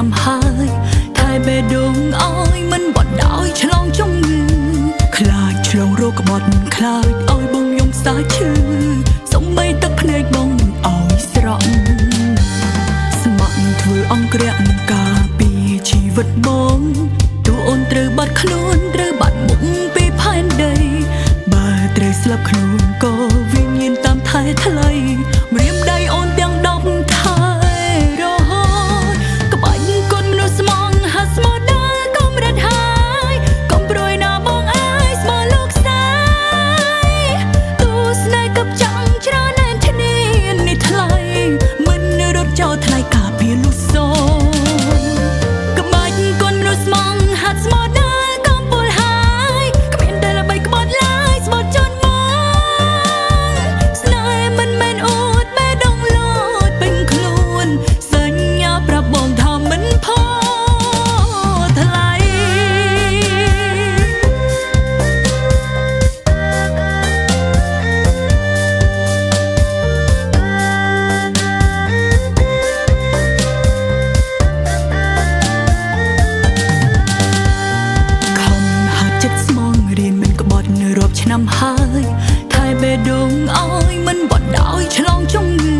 ឆ្នាំហើយថែបេះដូងឲ្យមិនបត់ដោយឆ្លងជំងឺខ្លាចឆ្លងរោគក្បត់ខ្លាចឲ្យបងយំសាឈឺសំបីទឹកភ្នែកបងមិនឲ្យស្រក់ស្ម័គ្រធ្វើអង្គរៈការពីជីវិតបងទូអូនត្រូវបាត់ខ្លួនត្រូវបាត់មុខពីផែនដីបើត្រូវស្លាប់ខ្លួនក៏វិញ្ញាណតាមថែថ្លៃម្រាមដៃអូនទាំង10ថែរហូតក្បាច់គុណមនុស្សស្មងហាស្មោដល់កំរិតហើយកុំព្រួយណាបងអើយស្មោលោកស្នេហ៍ទូស្នេហ៍កັບចាំងច្រើនណែនធានានេះថ្លៃមិនរត់ចោលថ្លៃការពារលុសូក្បាច់គុណមនុស្សស្មងហាត់ស្មោដល់កំពូលហើយគ្មានតែល្បីក្បត់ឡើយស្មោចនមកស្នេហ៍មិនមែនអួតបេះដូងលោតពេញខ្លួនសញ្ញាប្រាប់បងថាមិនផថ្លៃខំហាត់ចិត្តស្មងរៀនមិនក្បត់រាប់ឆ្នាំហើយថែបេះដូងឲ្យមិនបត់ដោយឆ្លងជំងឺ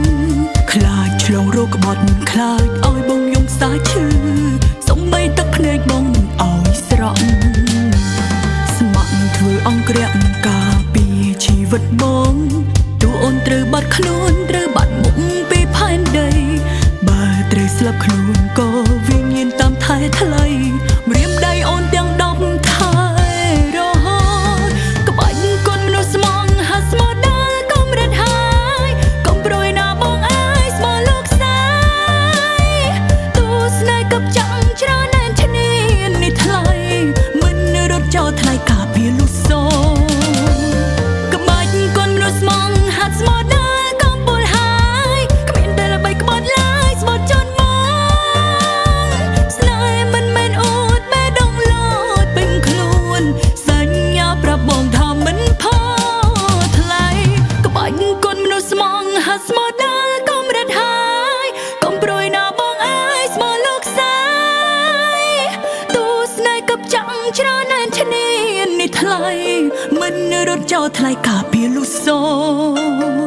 ខ្លាចឆ្លងរោគក្បត់ខ្លាចឲ្យបងយំសាឈឺសំបីទឹកភ្នែកបងមិនឲ្យស្រក់ស្ម័គ្រធ្វើអង្គរៈការពីជីវិតបងទូអូនត្រូវបាត់ខ្លួនត្រូវបាត់មុខពីផែនដីបើត្រូវស្លាប់ខ្លួនក៏វិញ្ញាណតាមថែថ្លៃម្រាមដៃអូនទាំង10ថែរហូតក្បាច់គុណមនុស្សស្មងហាត់ស្មោដល់កំរិតហើយកុំព្រួយណាបងអើយស្មោលោកស្នេហ៍ទូស្នេហ៍កັບចាំងច្រើនណែនធានានេះថ្លៃមិនរត់ចោលថ្លៃការពារលុសូក្បាច់គុណមនុស្សស្មងហាត់ស្មោដល់កំពូលហើយគ្មានតែល្បីក្បត់ឡើយស្មោចនមកស្នេហ៍មិនមែនអួតបេះដូងលោតពេញខ្លួនសញ្ញាប្រាប់បងថាមិនផថ្លៃក្បាច់គុណមនុស្សស្មងហាត់ស្មោដល់កំរិតហើយកុំព្រួយណាបងអើយស្មោលោកស្នេហ៍ទូស្នេហ៍កັບចាំងច្រើនណែនធានានេះថ្លៃមិនរត់ចោលថ្លៃការពារលុសូ។